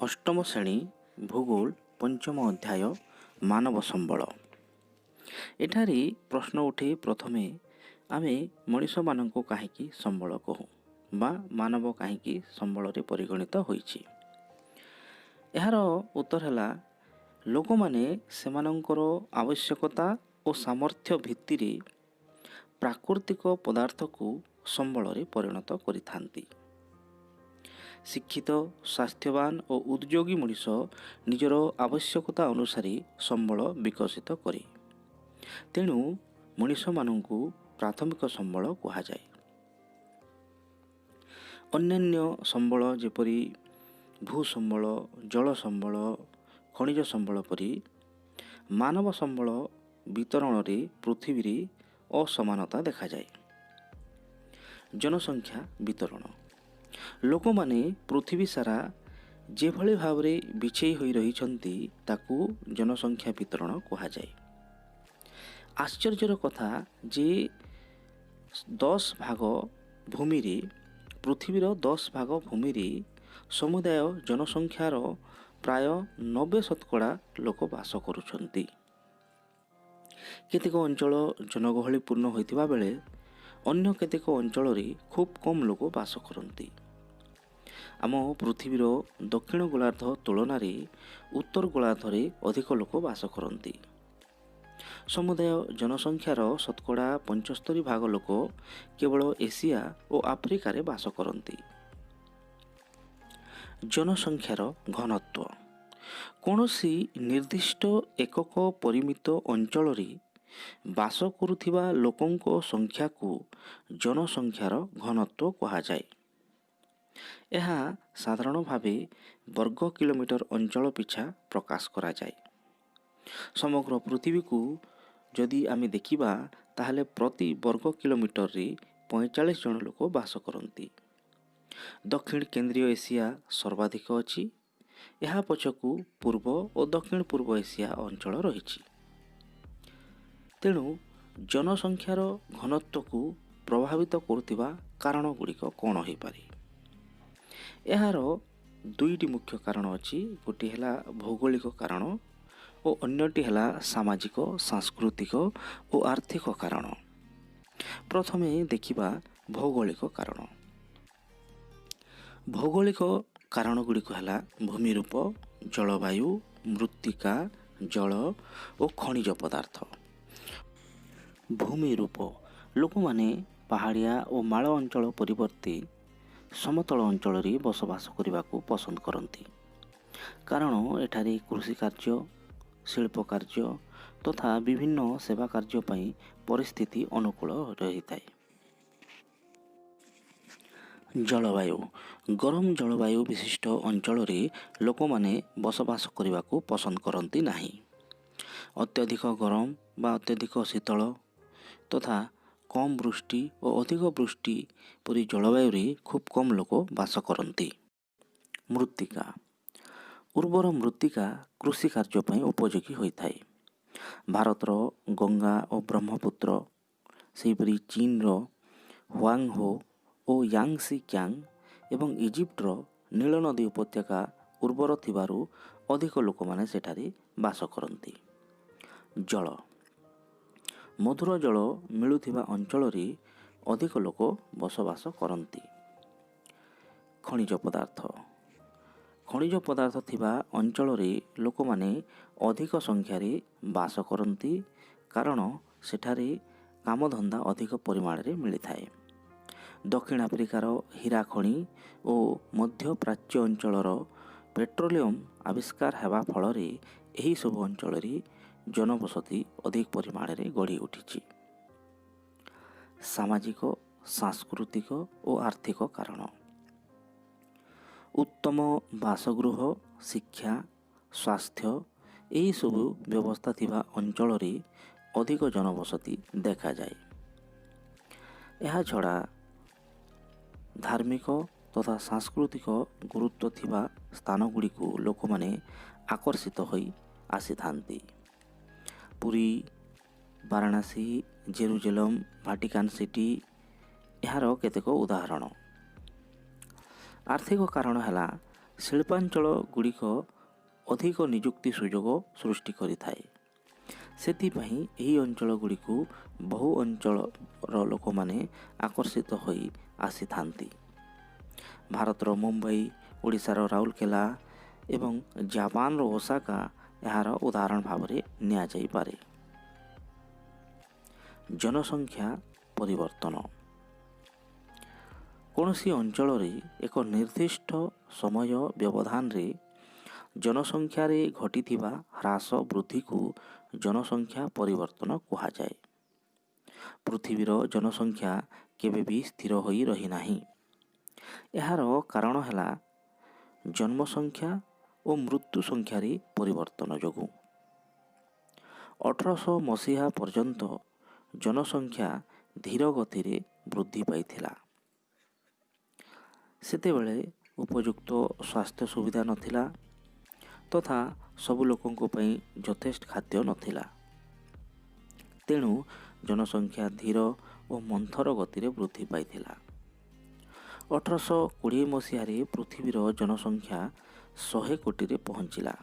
ଅଷ୍ଟମ ଶ୍ରେଣୀ ଭୂଗୋଳ ପଞ୍ଚମ ଅଧ୍ୟାୟ ମାନବ ସମ୍ବଳ। ଏଠାରେ ପ୍ରଶ୍ନ ଉଠେ, ପ୍ରଥମେ ଆମେ ମଣିଷମାନଙ୍କୁ କାହିଁକି ସମ୍ବଳ କହୁ ବା ମାନବ କାହିଁକି ସମ୍ବଳରେ ପରିଗଣିତ ହୋଇଛି? ଏହାର ଉତ୍ତର ହେଲା, ଲୋକମାନେ ସେମାନଙ୍କର ଆବଶ୍ୟକତା ଓ ସାମର୍ଥ୍ୟ ଭିତ୍ତିରେ ପ୍ରାକୃତିକ ପଦାର୍ଥକୁ ସମ୍ବଳରେ ପରିଣତ କରିଥାନ୍ତି। ଶିକ୍ଷିତ, ସ୍ୱାସ୍ଥ୍ୟବାନ ଓ ଉଦ୍ଯୋଗୀ ମଣିଷ ନିଜର ଆବଶ୍ୟକତା ଅନୁସାରେ ସମ୍ବଳ ବିକଶିତ କରେ। ତେଣୁ ମଣିଷମାନଙ୍କୁ ପ୍ରାଥମିକ ସମ୍ବଳ କୁହାଯାଏ। ଅନ୍ୟାନ୍ୟ ସମ୍ବଳ ଯେପରି ଭୂସମ୍ବଳ, ଜଳ ସମ୍ବଳ, ଖଣିଜ ସମ୍ବଳ ପରି ମାନବ ସମ୍ବଳ ବିତରଣରେ ପୃଥିବୀରେ ଅସମାନତା ଦେଖାଯାଏ। ଜନସଂଖ୍ୟା ବିତରଣ। ଲୋକମାନେ ପୃଥିବୀ ସାରା ଯେଭଳି ଭାବରେ ବିଛେଇ ହୋଇ ରହିଛନ୍ତି, ତାକୁ ଜନସଂଖ୍ୟା ବିତରଣ କୁହାଯାଏ। ଆଶ୍ଚର୍ଯ୍ୟର କଥା ଯେ 10 ଭାଗ ଭୂମିରେ, ପୃଥିବୀର 10 ଭାଗ ଭୂମିରେ ସମୁଦାୟ ଜନସଂଖ୍ୟାର ପ୍ରାୟ 90 ଶତକଡ଼ା ଲୋକ ବାସ କରୁଛନ୍ତି। କେତେକ ଅଞ୍ଚଳ ଜନଗହଳିପୂର୍ଣ୍ଣ ହୋଇଥିବା ବେଳେ ଅନ୍ୟ କେତେକ ଅଞ୍ଚଳରେ ଖୁବ୍ କମ୍ ଲୋକ ବାସ କରନ୍ତି। ଆମ ପୃଥିବୀର ଦକ୍ଷିଣ ଗୋଲାର୍ଦ୍ଧ ତୁଳନାରେ ଉତ୍ତର ଗୋଲାର୍ଦ୍ଧରେ ଅଧିକ ଲୋକ ବାସ କରନ୍ତି। ସମୁଦାୟ ଜନସଂଖ୍ୟାର ଶତକଡ଼ା 75 ଭାଗ ଲୋକ କେବଳ ଏସିଆ ଓ ଆଫ୍ରିକାରେ ବାସ କରନ୍ତି। ଜନସଂଖ୍ୟାର ଘନତ୍ୱ। କୌଣସି ନିର୍ଦ୍ଦିଷ୍ଟ ଏକକ ପରିମିତ ଅଞ୍ଚଳରେ ବାସ କରୁଥିବା ଲୋକଙ୍କ ସଂଖ୍ୟାକୁ ଜନସଂଖ୍ୟାର ଘନତ୍ୱ କୁହାଯାଏ। ଏହା ସାଧାରଣ ଭାବେ ବର୍ଗ କିଲୋମିଟର ଅଞ୍ଚଳ ପିଛା ପ୍ରକାଶ କରାଯାଏ। ସମଗ୍ର ପୃଥିବୀକୁ ଯଦି ଆମେ ଦେଖିବା, ତାହେଲେ ପ୍ରତି ବର୍ଗ କିଲୋମିଟରରେ 45 ଜଣ ଲୋକ ବାସ କରନ୍ତି। ଦକ୍ଷିଣ କେନ୍ଦ୍ରୀୟ ଏସିଆ ସର୍ବାଧିକ ଅଛି। ଏହା ପଛକୁ ପୂର୍ବ ଓ ଦକ୍ଷିଣ ପୂର୍ବ ଏସିଆ ଅଞ୍ଚଳ ରହିଛି। ତେଣୁ ଜନସଂଖ୍ୟାର ଘନତ୍ୱକୁ ପ୍ରଭାବିତ କରୁଥିବା କାରଣ ଗୁଡ଼ିକ କ'ଣ ହୋଇପାରେ? ଏହାର ଦୁଇଟି ମୁଖ୍ୟ କାରଣ ଅଛି। ଗୋଟିଏ ହେଲା ଭୌଗୋଳିକ କାରଣ ଓ ଅନ୍ୟଟି ହେଲା ସାମାଜିକ, ସାଂସ୍କୃତିକ ଓ ଆର୍ଥିକ କାରଣ। ପ୍ରଥମେ ଦେଖିବା ଭୌଗୋଳିକ କାରଣ। ଭୌଗୋଳିକ କାରଣ ଗୁଡ଼ିକ ହେଲା ଭୂମିରୂପ, ଜଳବାୟୁ, ମୃତ୍ତିକା, ଜଳ ଓ ଖଣିଜ ପଦାର୍ଥ। ଭୂମିରୂପ। ଲୋକମାନେ ପାହାଡ଼ିଆ ଓ ମାଳ ଅଞ୍ଚଳ ପରିବର୍ତ୍ତେ ସମତଳ ଅଞ୍ଚଳରେ ବସବାସ କରିବାକୁ ପସନ୍ଦ କରନ୍ତି, କାରଣ ଏଠାରେ କୃଷି କାର୍ଯ୍ୟ, ଶିଳ୍ପ କାର୍ଯ୍ୟ ତଥା ବିଭିନ୍ନ ସେବା କାର୍ଯ୍ୟ ପାଇଁ ପରିସ୍ଥିତି ଅନୁକୂଳ ରହିଥାଏ। ଜଳବାୟୁ। ଗରମ ଜଳବାୟୁ ବିଶିଷ୍ଟ ଅଞ୍ଚଳରେ ଲୋକମାନେ ବସବାସ କରିବାକୁ ପସନ୍ଦ କରନ୍ତି ନାହିଁ। ଅତ୍ୟଧିକ ଗରମ ବା ଅତ୍ୟଧିକ ଶୀତଳ ତଥା କମ୍ ବୃଷ୍ଟି ଓ ଅଧିକ ବୃଷ୍ଟି ପରି ଜଳବାୟୁରେ ଖୁବ୍ କମ୍ ଲୋକ ବାସ କରନ୍ତି। ମୃତ୍ତିକା। ଉର୍ବର ମୃତ୍ତିକା କୃଷି କାର୍ଯ୍ୟ ପାଇଁ ଉପଯୋଗୀ ହୋଇଥାଏ। ଭାରତର ଗଙ୍ଗା ଓ ବ୍ରହ୍ମପୁତ୍ର, ସେହିପରି ଚୀନର ହୁଆଙ୍ଗହୋ ଓ ୟାଙ୍ଗସି କ୍ୟାଙ୍ଗ ଏବଂ ଇଜିପ୍ଟର ନୀଳ ନଦୀ ଉପତ୍ୟକା ଉର୍ବର ଥିବାରୁ ଅଧିକ ଲୋକମାନେ ସେଠାରେ ବାସ କରନ୍ତି। ଜଳ। ମଧୁର ଜଳ ମିଳୁଥିବା ଅଞ୍ଚଳରେ ଅଧିକ ଲୋକ ବସବାସ କରନ୍ତି। ଖଣିଜ ପଦାର୍ଥ। ଖଣିଜ ପଦାର୍ଥ ଥିବା ଅଞ୍ଚଳରେ ଲୋକମାନେ ଅଧିକ ସଂଖ୍ୟାରେ ବାସ କରନ୍ତି, କାରଣ ସେଠାରେ କାମଧନ୍ଦା ଅଧିକ ପରିମାଣରେ ମିଳିଥାଏ। ଦକ୍ଷିଣ ଆଫ୍ରିକାର ହୀରା ଖଣି ଓ ମଧ୍ୟପ୍ରାଚ୍ୟ ଅଞ୍ଚଳର ପେଟ୍ରୋଲିୟମ ଆବିଷ୍କାର ହେବା ଫଳରେ ଏହିସବୁ ଅଞ୍ଚଳରେ ଜନବସତି ଅଧିକ ପରିମାଣରେ ଗଢ଼ି ଉଠିଛି। ସାମାଜିକ, ସାଂସ୍କୃତିକ ଓ ଆର୍ଥିକ କାରଣ। ଉତ୍ତମ ବାସଗୃହ, ଶିକ୍ଷା, ସ୍ୱାସ୍ଥ୍ୟ ଏହିସବୁ ବ୍ୟବସ୍ଥା ଥିବା ଅଞ୍ଚଳରେ ଅଧିକ ଜନବସତି ଦେଖାଯାଏ। ଏହାଛଡ଼ା ଧାର୍ମିକ ତଥା ସାଂସ୍କୃତିକ ଗୁରୁତ୍ୱ ଥିବା ସ୍ଥାନଗୁଡ଼ିକୁ ଲୋକମାନେ ଆକର୍ଷିତ ହୋଇ ଆସିଥାନ୍ତି। Puri, Varanasi, Jerusalem, Vatican city ଏହାର କେତେକ ଉଦାହରଣ। ଆର୍ଥିକ କାରଣ ହେଲା ଶିଳ୍ପାଞ୍ଚଳ ଗୁଡ଼ିକ ଅଧିକ ନିଯୁକ୍ତି ସୁଯୋଗ ସୃଷ୍ଟି କରିଥାଏ। ସେଥିପାଇଁ ଏହି ଅଞ୍ଚଳ ଗୁଡ଼ିକୁ ବହୁ ଅଞ୍ଚଳର ଲୋକମାନେ ଆକର୍ଷିତ ହୋଇ ଆସିଥାନ୍ତି। ଭାରତର ମୁମ୍ବାଇ, ଓଡ଼ିଶାର ରାଉରକେଲା ଏବଂ ଜାପାନର ଓସାକା ଏହାର ଉଦାହରଣ ଭାବରେ ନିଆଯାଇପାରେ। ଜନସଂଖ୍ୟା ପରିବର୍ତ୍ତନ। କୌଣସି ଅଞ୍ଚଳରେ ଏକ ନିର୍ଦ୍ଦିଷ୍ଟ ସମୟ ବ୍ୟବଧାନରେ ଜନସଂଖ୍ୟାରେ ଘଟିଥିବା ହ୍ରାସ ବୃଦ୍ଧିକୁ ଜନସଂଖ୍ୟା ପରିବର୍ତ୍ତନ କୁହାଯାଏ। ପୃଥିବୀର ଜନସଂଖ୍ୟା କେବେ ବି ସ୍ଥିର ହୋଇ ରହିନାହିଁ। ଏହାର କାରଣ ହେଲା ଜନ୍ମ ସଂଖ୍ୟା ଓ ମୃତ୍ୟୁ ସଂଖ୍ୟାରେ ପରିବର୍ତ୍ତନ ଯୋଗୁଁ। 1800 ମସିହା ପର୍ଯ୍ୟନ୍ତ ଜନସଂଖ୍ୟା ଧୀର ଗତିରେ ବୃଦ୍ଧି ପାଇଥିଲା। ସେତେବେଳେ ଉପଯୁକ୍ତ ସ୍ୱାସ୍ଥ୍ୟ ସୁବିଧା ନଥିଲା ତଥା ସବୁ ଲୋକଙ୍କ ପାଇଁ ଯଥେଷ୍ଟ ଖାଦ୍ୟ ନଥିଲା। ତେଣୁ ଜନସଂଖ୍ୟା ଧୀର ଓ ମନ୍ଥର ଗତିରେ ବୃଦ୍ଧି ପାଇଥିଲା। 1820 ମସିହାରେ ପୃଥିବୀର ଜନସଂଖ୍ୟା 100 କୋଟିରେ ପହଞ୍ଚିଲା।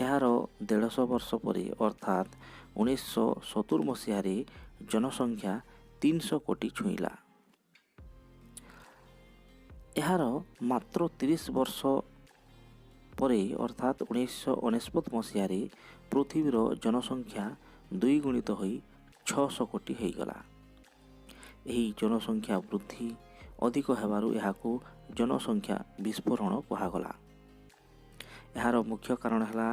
ଏହାର 150 ବର୍ଷ ପରେ ଅର୍ଥାତ୍ 1970 ମସିହାରେ ଜନସଂଖ୍ୟା 300 କୋଟି ଛୁଇଁଲା। ଏହାର ମାତ୍ର 30 ବର୍ଷ ପରେ ଅର୍ଥାତ୍ 1999 ମସିହାରେ ପୃଥିବୀର ଜନସଂଖ୍ୟା ଦ୍ୱିଗୁଣିତ ହୋଇ 600 କୋଟି ହୋଇଗଲା। ଏହି ଜନସଂଖ୍ୟା ବୃଦ୍ଧି ଅଧିକ ହେବାରୁ ଏହାକୁ ଜନସଂଖ୍ୟା ବିସ୍ଫୋରଣ କୁହାଗଲା। ଏହାର ମୁଖ୍ୟ କାରଣ ହେଲା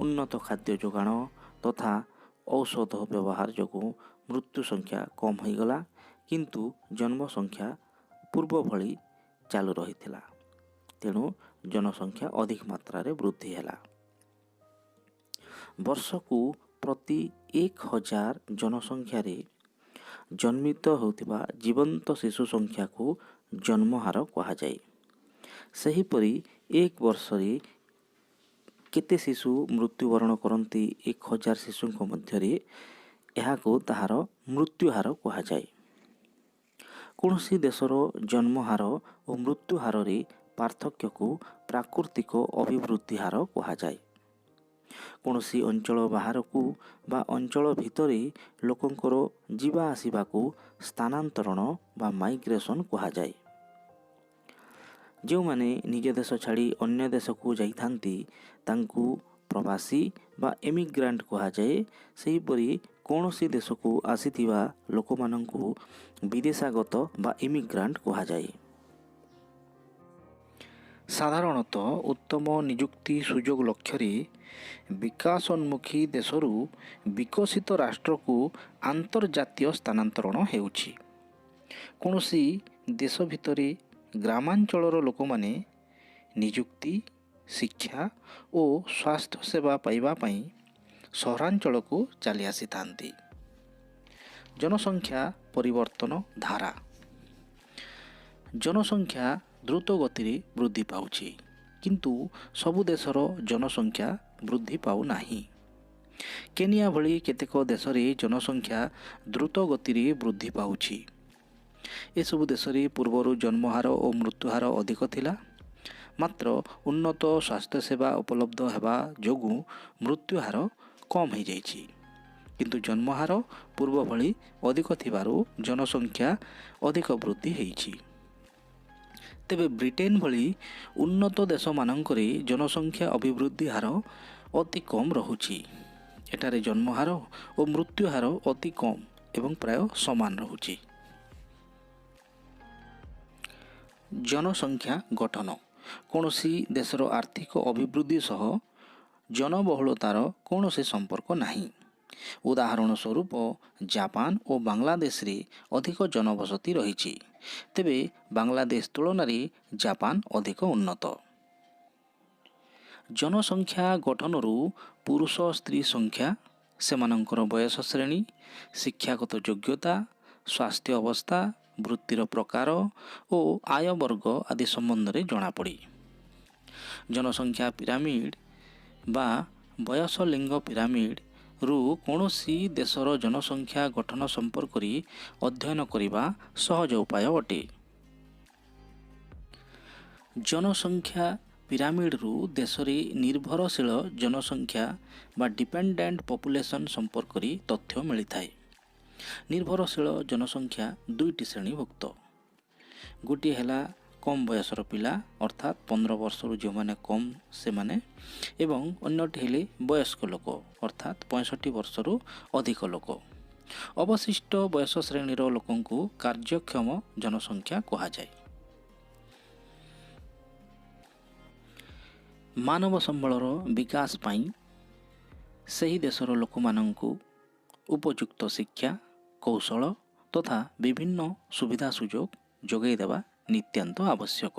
ଉନ୍ନତ ଖାଦ୍ୟ ଯୋଗାଣ ତଥା ଔଷଧ ବ୍ୟବହାର ଯୋଗୁଁ ମୃତ୍ୟୁ ସଂଖ୍ୟା କମ୍ ହୋଇଗଲା, କିନ୍ତୁ ଜନ୍ମ ସଂଖ୍ୟା ପୂର୍ବ ଭଳି ଚାଲୁ ରହିଥିଲା। ତେଣୁ ଜନସଂଖ୍ୟା ଅଧିକ ମାତ୍ରାରେ ବୃଦ୍ଧି ହେଲା। ବର୍ଷକୁ ପ୍ରତି 1000 ଜନସଂଖ୍ୟାରେ ଜନ୍ମିତ ହେଉଥିବା ଜୀବନ୍ତ ଶିଶୁ ସଂଖ୍ୟାକୁ ଜନ୍ମହାର କୁହାଯାଏ। ସେହିପରି ଏକ ବର୍ଷରେ କେତେ ଶିଶୁ ମୃତ୍ୟୁବରଣ କରନ୍ତି 1000 ଶିଶୁଙ୍କ ମଧ୍ୟରେ, ଏହାକୁ ତାହାର ମୃତ୍ୟୁହାର କୁହାଯାଏ। କୌଣସି ଦେଶର ଜନ୍ମହାର ଓ ମୃତ୍ୟୁହାରରେ ପାର୍ଥକ୍ୟକୁ ପ୍ରାକୃତିକ ଅଭିବୃଦ୍ଧି ହାର କୁହାଯାଏ। କୌଣସି ଅଞ୍ଚଳ ବାହାରକୁ ବା ଅଞ୍ଚଳ ଭିତରେ ଲୋକଙ୍କର ଯିବା ଆସିବାକୁ ସ୍ଥାନାନ୍ତରଣ ବା ମାଇଗ୍ରେସନ୍ କୁହାଯାଏ। ଯେଉଁମାନେ ନିଜ ଦେଶ ଛାଡ଼ି ଅନ୍ୟ ଦେଶକୁ ଯାଇଥାନ୍ତି, ତାଙ୍କୁ ପ୍ରବାସୀ ବା ଏମିଗ୍ରାଣ୍ଟ କୁହାଯାଏ। ସେହିପରି କୌଣସି ଦେଶକୁ ଆସିଥିବା ଲୋକମାନଙ୍କୁ ବିଦେଶାଗତ ବା ଇମିଗ୍ରାଣ୍ଟ କୁହାଯାଏ। ସାଧାରଣତଃ ଉତ୍ତମ ନିଯୁକ୍ତି ସୁଯୋଗ ଲକ୍ଷ୍ୟରେ ବିକାଶୋନ୍ମୁଖୀ ଦେଶରୁ ବିକଶିତ ରାଷ୍ଟ୍ରକୁ ଆନ୍ତର୍ଜାତୀୟ ସ୍ଥାନାନ୍ତରଣ ହେଉଛି। କୌଣସି ଦେଶ ଭିତରେ ଗ୍ରାମାଞ୍ଚଳର ଲୋକମାନେ ନିଯୁକ୍ତି, ଶିକ୍ଷା ଓ ସ୍ୱାସ୍ଥ୍ୟ ସେବା ପାଇବା ପାଇଁ ସହରାଞ୍ଚଳକୁ ଚାଲି ଆସିଥାନ୍ତି। ଜନସଂଖ୍ୟା ପରିବର୍ତ୍ତନ ଧାରା। ଜନସଂଖ୍ୟା ଦ୍ରୁତ ଗତିରେ ବୃଦ୍ଧି ପାଉଛି, କିନ୍ତୁ ସବୁ ଦେଶର ଜନସଂଖ୍ୟା ବୃଦ୍ଧି ପାଉନାହିଁ। କେନିଆ ଭଳି କେତେକ ଦେଶରେ ଜନସଂଖ୍ୟା ଦ୍ରୁତ ଗତିରେ ବୃଦ୍ଧି ପାଉଛି। ଏସବୁ ଦେଶରେ ପୂର୍ବରୁ ଜନ୍ମହାର ଓ ମୃତ୍ୟୁହାର ଅଧିକ ଥିଲା, ମାତ୍ର ଉନ୍ନତ ସ୍ୱାସ୍ଥ୍ୟସେବା ଉପଲବ୍ଧ ହେବା ଯୋଗୁଁ ମୃତ୍ୟୁହାର କମ୍ ହୋଇଯାଇଛି। କିନ୍ତୁ ଜନ୍ମହାର ପୂର୍ବ ଭଳି ଅଧିକ ଥିବାରୁ ଜନସଂଖ୍ୟା ଅଧିକ ବୃଦ୍ଧି ହୋଇଛି। ତେବେ ବ୍ରିଟେନ ଭଳି ଉନ୍ନତ ଦେଶମାନଙ୍କରେ ଜନସଂଖ୍ୟା ଅଭିବୃଦ୍ଧି ହାର ଅତି କମ୍ ରହୁଛି। ଏଠାରେ ଜନ୍ମହାର ଓ ମୃତ୍ୟୁହାର ଅତି କମ୍ ଏବଂ ପ୍ରାୟ ସମାନ ରହୁଛି। ଜନସଂଖ୍ୟା ଗଠନ। କୌଣସି ଦେଶର ଆର୍ଥିକ ଅଭିବୃଦ୍ଧି ସହ ଜନବହୁଳତାର କୌଣସି ସମ୍ପର୍କ ନାହିଁ। ଉଦାହରଣ ସ୍ୱରୂପ, ଜାପାନ ଓ ବାଂଲାଦେଶରେ ଅଧିକ ଜନବସତି ରହିଛି। ତେବେ ବାଂଲାଦେଶ ତୁଳନାରେ ଜାପାନ ଅଧିକ ଉନ୍ନତ। ଜନସଂଖ୍ୟା ଗଠନରୁ ପୁରୁଷ ସ୍ତ୍ରୀ ସଂଖ୍ୟା, ସେମାନଙ୍କର ବୟସ ଶ୍ରେଣୀ, ଶିକ୍ଷାଗତ ଯୋଗ୍ୟତା, ସ୍ୱାସ୍ଥ୍ୟ ଅବସ୍ଥା, ବୃତ୍ତିର ପ୍ରକାର ଓ ଆୟ ବର୍ଗ ଆଦି ସମ୍ବନ୍ଧରେ ଜଣାପଡ଼େ। ଜନସଂଖ୍ୟା ପିରାମିଡ଼ ବା ବୟସ ଲିଙ୍ଗ ପିରାମିଡ଼ରୁ କୌଣସି ଦେଶର ଜନସଂଖ୍ୟା ଗଠନ ସମ୍ପର୍କରେ ଅଧ୍ୟୟନ କରିବା ସହଜ ଉପାୟ ଅଟେ। ଜନସଂଖ୍ୟା ପିରାମିଡ଼ରୁ ଦେଶରେ ନିର୍ଭରଶୀଳ ଜନସଂଖ୍ୟା ବା ଡିପେଣ୍ଡେଣ୍ଟ ପପୁଲେସନ୍ ସମ୍ପର୍କରେ ତଥ୍ୟ ମିଳିଥାଏ। ନିର୍ଭରଶୀଳ ଜନସଂଖ୍ୟା ଦୁଇଟି ଶ୍ରେଣୀଭୁକ୍ତ। ଗୋଟିଏ ହେଲା କମ୍ ବୟସର ପିଲା, ଅର୍ଥାତ୍ 15 ବର୍ଷରୁ ଯେଉଁମାନେ କମ୍ ସେମାନେ, ଏବଂ ଅନ୍ୟଟି ହେଲେ ବୟସ୍କ ଲୋକ, ଅର୍ଥାତ୍ 65 ବର୍ଷରୁ ଅଧିକ ଲୋକ। ଅବଶିଷ୍ଟ ବୟସ ଶ୍ରେଣୀର ଲୋକଙ୍କୁ କାର୍ଯ୍ୟକ୍ଷମ ଜନସଂଖ୍ୟା କୁହାଯାଏ। ମାନବ ସମ୍ବଳର ବିକାଶ ପାଇଁ ସେହି ଦେଶର ଲୋକମାନଙ୍କୁ ଉପଯୁକ୍ତ ଶିକ୍ଷା, କୌଶଳ ତଥା ବିଭିନ୍ନ ସୁବିଧା ସୁଯୋଗ ଯୋଗାଇ ଦେବା ନିତ୍ୟାନ୍ତ ଆବଶ୍ୟକ।